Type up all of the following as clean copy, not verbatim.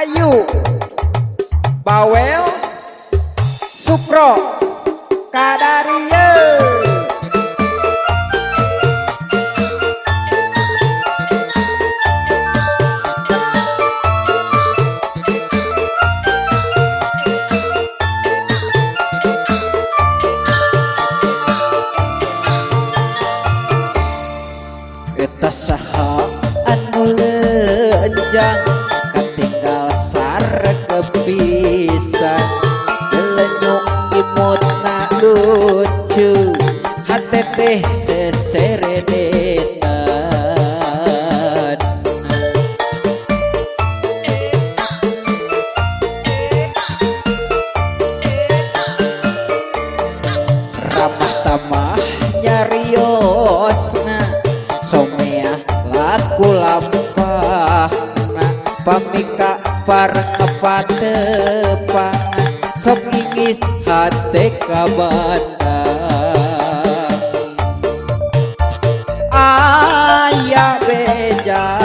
Ayu Bawel Sukro Kadarieu. Eta saha anu lenjang katinggal sareng pisan, gelenyuk imutna lucu, hate teh seseredetan. Ramah tamah nyariosna, someah laku lampahna, pamika pareng patepangan, sok ingis hate kabanda. Aya beja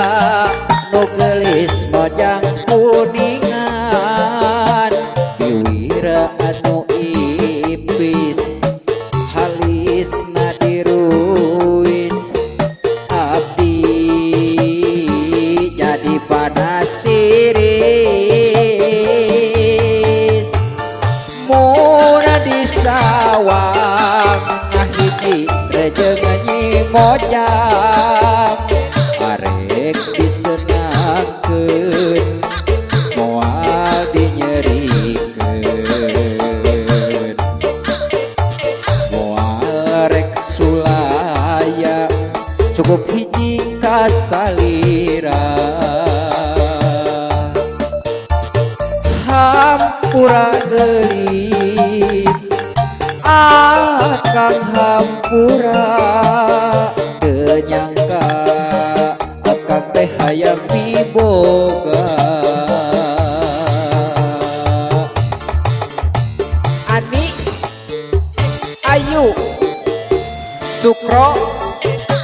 nu geulis mojang kuningan, biwira anu ipis halisna diruis, abdi jadi panas tiris. Murah di sawang ngahiji rejeng Nyi Mojang, arek disenangkeun moal dinyerikeun, moal rek sulaya cukup hiji kasalira. Hampura geulis akang, hampura, teu nyangka akang teh hayang miboga. Ani Ayu Sukro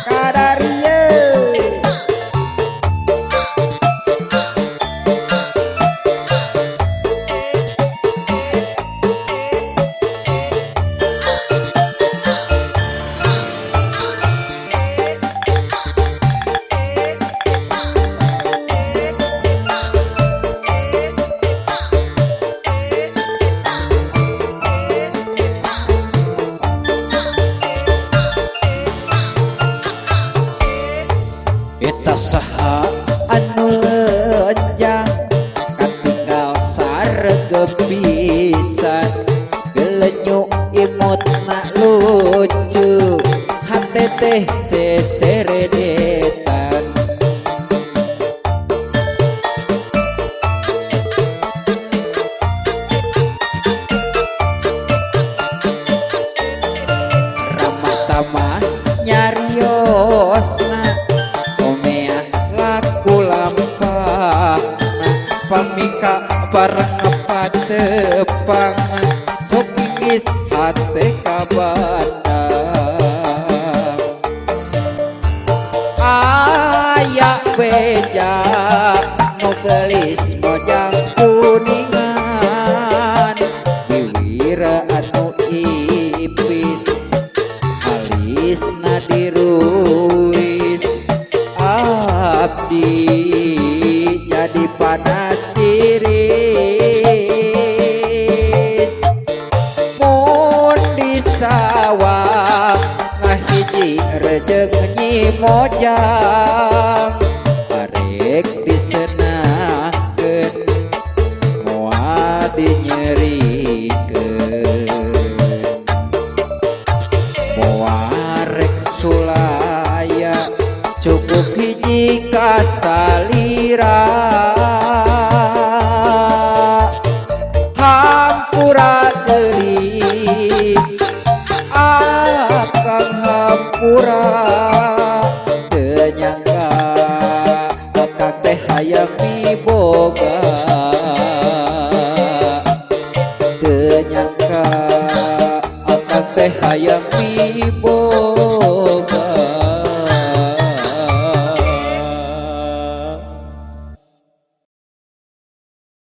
Kadarieu. Eta saha anu lenjang katinggal sareng pisan, gelenyuk imutna lucu, hate teh seseredetan. Ramah tamah nyariosna, someah laku lampahna, pamika bareng patepangan, sok ingis hate kabanda. Aya beja nu geulis mojang kuningan, biwira anu ipis alisna diruis, abdi jadi panas tiris. Mun di sawah ngahiji rejeng Nyi Mojang, arek disenangkeun moal dinyerikeun, moal rek sulaya cukup hiji kasalira.